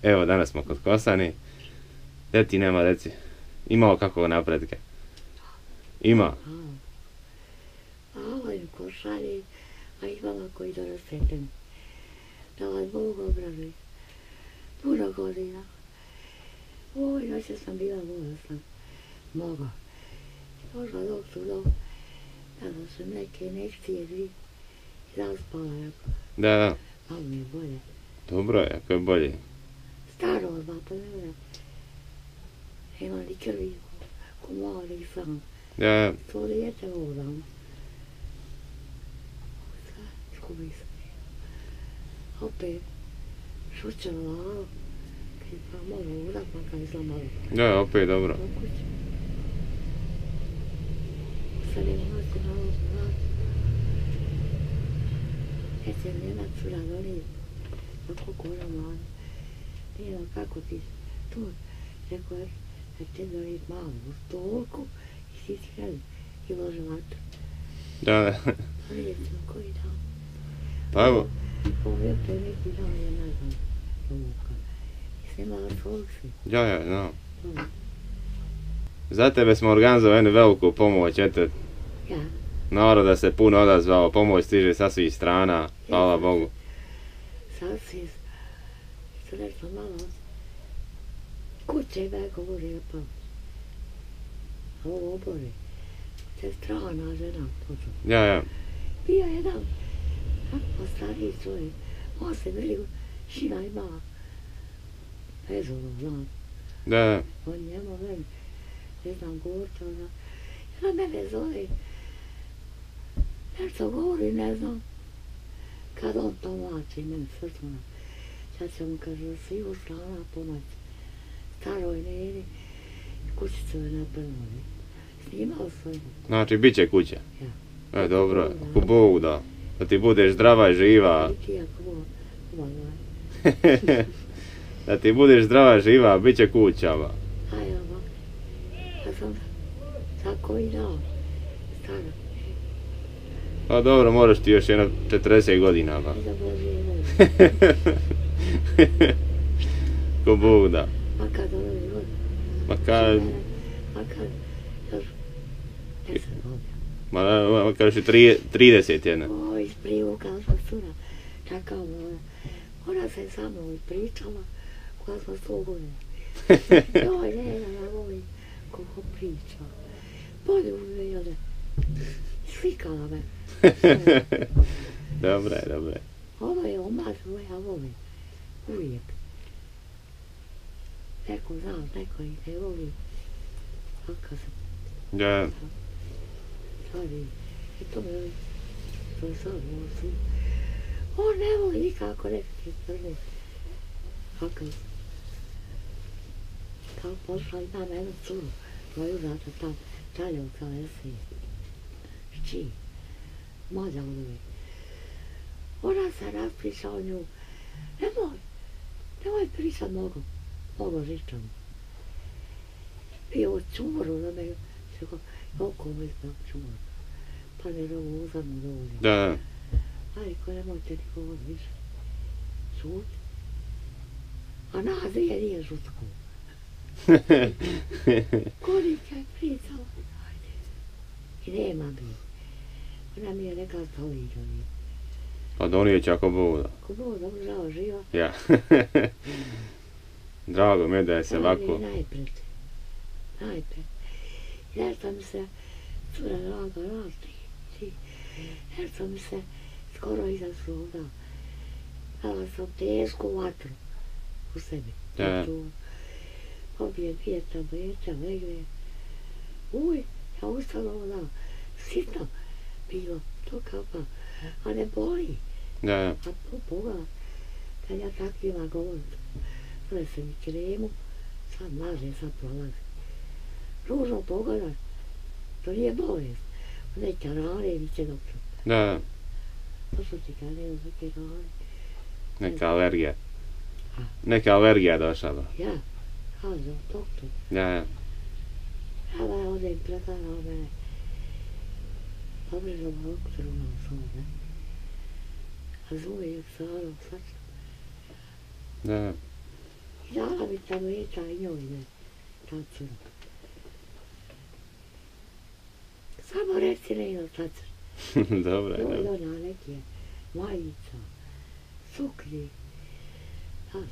Evo, danas smo kod Kosani. Gdje ti nema, reci, imao kakvog napredka? Ima. Ovaj Košani, a imala koji dorastete. Da vas Bog obrazi. Puno godina. Oj, noće sam bila bolesna. Mnogo. Došla doktoru, dala sam neke injekcije i zaspala jako. Da. Malo mi je bolje. Dobro je, ako je bolje. Staro odmah, pa ne vrem. Ima ni krvi, ko mali sam. Da. To dijete vodam. Sad, izgubi se. Opet, šućala, kaj pa malo udak, pa kaj sam malo. Da, opet dobro. Do kuće. Sad je noći malo znak. Neće njena cura donijeti. Tako koža mlada. Nije znam kako ti to. Rekao je, da će donijeti malu stolku i si sjeli i lože vatru. Da. Pa vidjet ćemo koji dan. Pa evo. Ovo je pre neki dan, ja ne znam. Luka. I snimala Foxy. Ja, znam. Za tebe smo organizovali jednu veliku pomoć, eto. Ja. Naroda se puno odazvao, pomoć stiže sa svih strana, hvala Bogu. Sasvim. Što nešto malo. Kuće beko može pa. A ovo obore. To je strana žena, točno. Ja. Bio jedan, tako stariji čovjek, on se bili šina ima vezano, znam. Da. On njemu meni, ne znam, govorite ona, ona mene zove, nešto govori, ne znam. Kad on to mlači, meni srtuna, sad će mu kaže da svi u strana pomoć staroj neni, kućicu je napravili. Snimao svojim. Znači, bit će kuća. Ja. Dobro, ako Bog da. Da ti budeš zdrava i živa. I ti ako Bog da. Da ti budeš zdrava i živa, bit će kuća, ba. Aj, ovo. Ja sam tako i dao. Stara. Pa dobro, moraš ti još jedno 40 godina, ba. I da Božije voli. Ko Bog da. Ma kad ono je god. Ma kad... Ma kad još 10 godina. Ma kažeš 30 jedna. O, isprivukala sam cura. Čakao me ona se sa mnom pričala. Koja sam 100 godina. Joj, ne, ja volim koliko priča. Bolje me jode. Slikala me. Dobre. Ovo je omaz ja volim. Uvijek. Neko znam, neko ih ne voli. Kaka sam. Da. Stvari. I to me to je sad nosi. On ne voli nikako nekakve crne. Kakav. Kao pošla imam jednu curu. Moju zata tam. Čaljovka Lesije. Šči. Mlađa od ove. Ona se raspriča o nju. Nemoj pričat mnogo žičom. Bio čumoru na me. Seko, oko mi znam čumoru. Pa ne rovo uzam dovoljno. Da. Aj, ko nemojte nikoga više. Šut. A nas nije žutko. Konika je pričala. Ajde. I nema mi. Ona mi je rekla da uliđali. Pa donijet će ako Bog da. Ko Bog da žao živa. Ja. Drago mi je da je se ovako. Najpred. Nešto mi se cura draga razni. Nešto mi se skoro izašlo da. Dala sam tešku vatru u sebi. Da. Pobije 2 tablete, legne. Uj, ja ustala da. Sitno bilo. To kapa. A ne boli. Da. A to Boga. Kad ja takvima govorim. Donesem mi kremu. Sad maže, sad prolazi. Ružno pogledaj. To nije bolest. Neka rane ili će doktor. Da. To su ti kad nema neke rane. Neka alergija. Neka alergija došla ba. Ja, kazao doktor. Da. Ja da odem pretarao mene. Obrižao doktoru na svome. A zove je stvarno svača. Da. Dala bi tableta i njoj ne, ta crna. Samo reci Nino ta crna. Dobro je, Joj, dobro. ona neke majica, suknji. Znaš,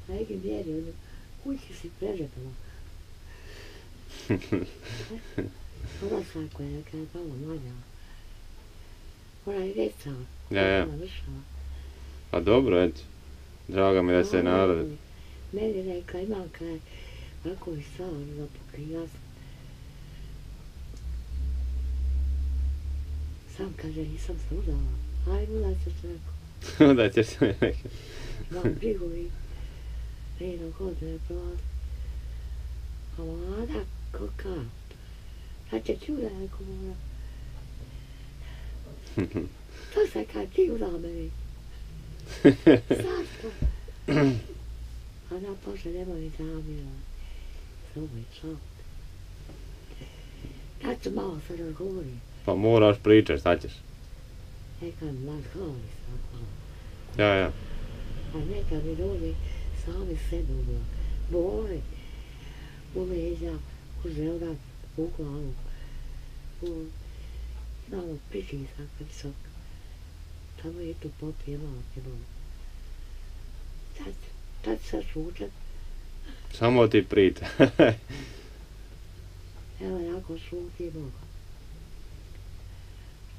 na nekim mjeri, ono, kući si prežepala. Ona sad koja je malo manja. Ona je veća. Ja. Ona vršava. Pa dobro, eto. Drago mi da se narode. Meni rekla, imam kaj, kako je stvar za pokriva. Sam kaže, nisam se udala. Ajmo da ćeš neko. Onda ćeš se mi neki. Imam brigu i Nino godine prolazi. A mlada, koka. Sad će ti udala neko mora. To se kad ti udala meni. Zašto? Ona pošle nemoj mi zamjera. Samo je šal. Ja ću malo sad odgovorim. Pa moraš pričat, šta ćeš? Neka mi vas hvali sad. Ja. A neka mi dođe sami sebe bole. U leđa, u želudac, u glavu. Malo pritisak visok. Tamo je tu popije malo te boli. Tad se šučat. Samo ti priča. Evo jako šuti Boga.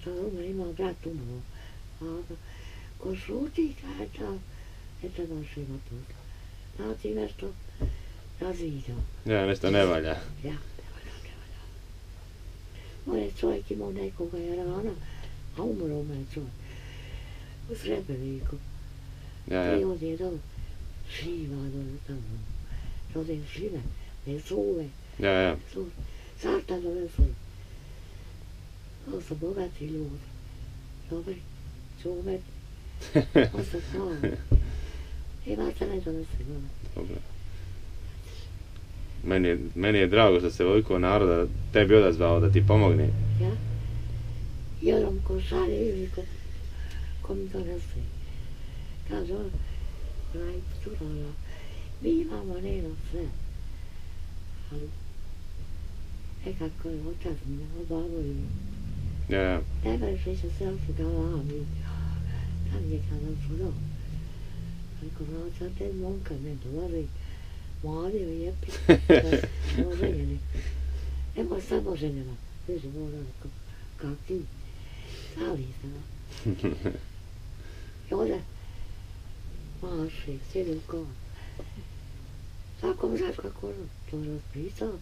Sad umre, ima brat umro. A ko šuti, kaže, eto baš ima posla. Znači nešto razviđa. Ja, nešto ne valja. Ja, ne valja. Moj čovjek imao nekoga rana, a umro me čovjek. U Srebreniku. Ja. I on je dole živa dole tamo. Dole žive, ne suve. Ja. Sarta donesli. To su bogati ljudi. Dobri, čumet. On se kao. I vata ne donesli dole. Dobro. Meni je drago što se veliko naroda tebi odazvao da ti pomogne. Ja? I onom ko šalje ili ko mi donese. Kaže on, onaj curala, mi imamo Neno sve. Ali, nekako je otac mi odbavio. Ja. Ne možeš više selfi galami. Tam je kada su do. Rekao, sad te momka ne dolazi. Mladi lijepi. Oženjeni. Nemoj samo ženjena. Viži, mora, kak ti. Stali sam. I onda maši, sjedi u kola. Svakom znaš kako ono to raspisao.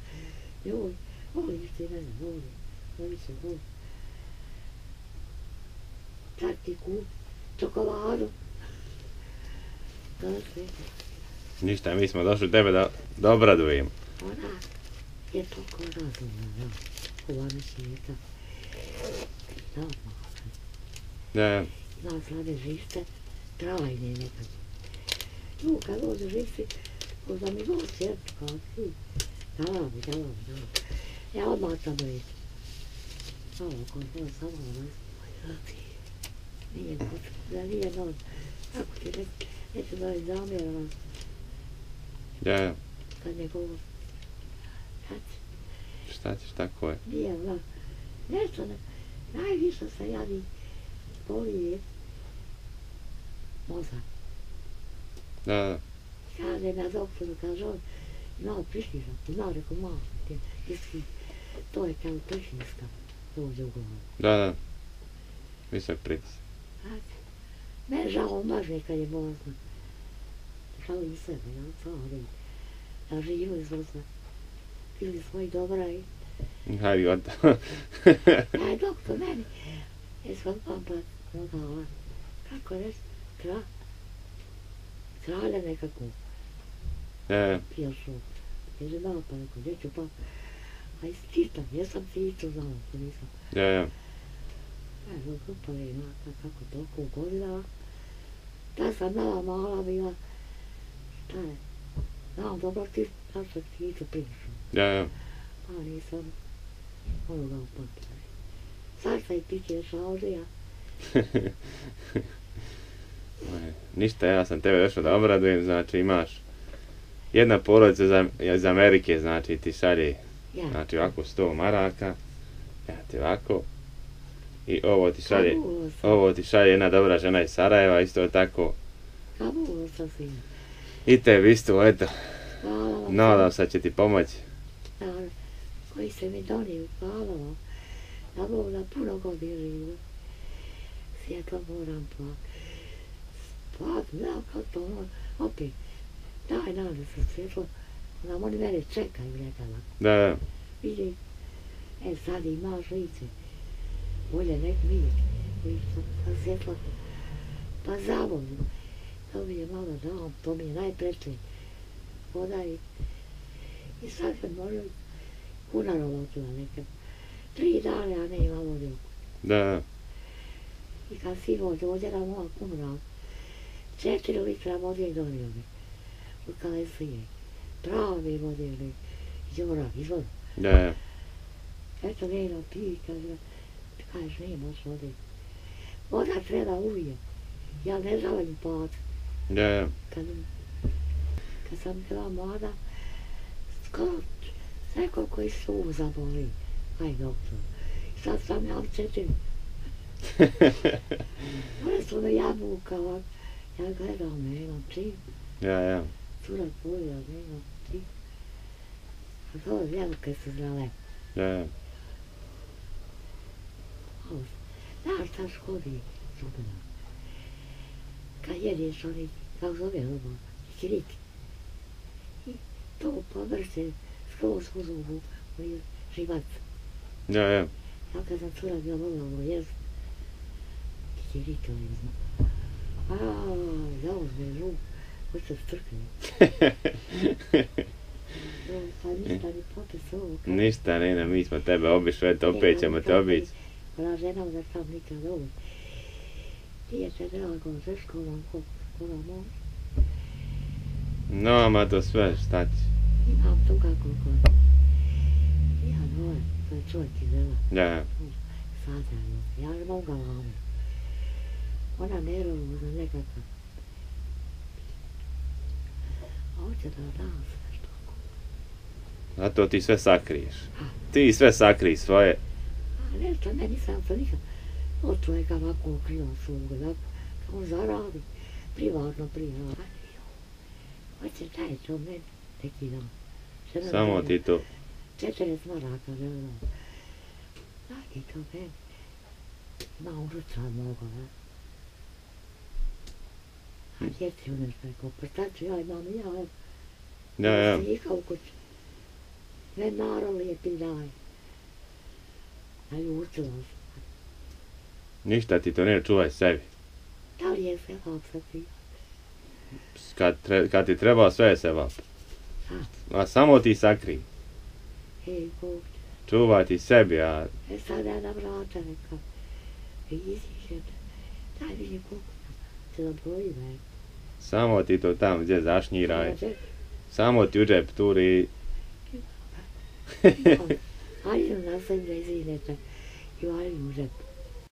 Joj, voliš ti mene, voli se, voli. Sad ti kup čokoladu. Da se. Ništa, mi smo došli tebe da obradujemo. Ona je toliko razumna, ja. Ova svijeta. Normalna. Ja. Zna slade živce, trajne nekad. No, kad dođe živci, možda mi dođe sjertu, kao ti. Dalam. Ja odmah sam reći. Malo, ko je samo nas. Nije noć. Kako ti reći, neću da je zamjera. Ja. Kad ne govor. Šta ćeš, tako je. Nije, da. Nešto ne. Najviše se javi boli je mozak. Da. Kaže na doktoru, kaže on, malo prišniša, rekao malo, to je kao prišniška, dođe u glavu. Da. Visok pritisak. Me žao maže kad je bolesna. Žao i sebe, ja stvari. Ja živili smo se, bili smo i dobra i... Hajde, gotovo. Aj, doktor, meni, jesam pampat, odala, kako reći, kralja nekako. Ja. Pješu, jer je malo pa rekao, gdje ću pa, a istitam, jesam tiču znala, to nisam. Ja. Evo, grupa je imata, kako toliko godina. Da sam mala bila, šta je, znam dobro ti, da sam tiču prišao. Ja. A nisam onoga upamtila. Sad se i piće šaudija. Ništa, ja sam tebe došao da obradujem, znači imaš jedna porodica iz Amerike, znači ti šalje, Ja. znači ovako 100 maraka, ja ti ovako, i ovo ti šalje jedna dobra žena iz Sarajeva, isto tako, Kabulo sam sine. i tebi isto, eto, Hvala vam. nadam se da će ti pomoći. Da, koji ste mi donijeli, hvala vam. Da Bog da puno godina živu. Svjetlo moram da, kao to ono, opet, daj nada sa svjetlo, nam oni mene čekaju nekada. Da, Vidi, sad imaš lice, bolje nek vidjeti, pa svjetlo, pa zavolju. To mi je malo dao, to mi je najpreče. Voda i sad kad možem kunarova otila nekad. 3 dana ja ne imam vode. da, I kad sinoć dođe na moja kunara, 4 litra vode donio mi. U kalesije. Prave vode mi. Zorak, izvod. da, Eto Nena pij, kaže, kažeš nemaš vode. Voda treba uvijek. Ja ne želim pat. da, Kad sam bila mlada, skoro sve koliko i suza boli. Aj doktor. Sad sam ja 4. One su me jabuka, ja gledam, nemam čim. ja, Cura tvoja, nemam čim. A to jabuke su zrale. da, Znaš šta škodi zubina? Kad jedeš oni, kako zove ono, kiriti. I to površe skroz u zubu, koji je živac. ja, Ja kad sam cura bila mogla ono jest, kiriti oni znam. Ja uzme zub, koji se strkne. Pa ništa ni popis ovo. ništa, Nena, mi smo tebe obišli, eto, opet ćemo te obići. Ona žena da sam nikad ovo. Nije se drago, sve školam kola može. No, ma to sve, šta će? Imam tu kako god. Ja dvoje, to je čovjek iz Vela. Da, Sadano, ja ne mogu lame. Ona nervozna nekakav. A hoće da dam sve što. zato ti sve sakriješ. Ti sve sakrij svoje. A nešto, ne nisam to nikad od čovjeka ovako kriva svoga, da on zaradi, privatno. Hoće taj to meni neki dan. Samo ti to. 40 maraka, ne znam. Daj i to meni. Ima uruča mnogo, ne? A djeci nešto rekao, pa šta ću ja imam i ja, Ja, Slika u kući. Ne naro lijepi daj. A ljutila sam. ništa ti to ne čuvaj sebi. Da li je se lapsa ti? Kad ti treba, sve je se vap. A samo ti sakrij. Hej, Bog. Čuvaj ti sebi, a Sad ja na vrata rekao. Iziđem. Daj vidi koliko se da broji, ne? samo ti to tam gdje zašnjiraj. Samo ti u džep turi. Ajde na sebe izinete i vali u žep.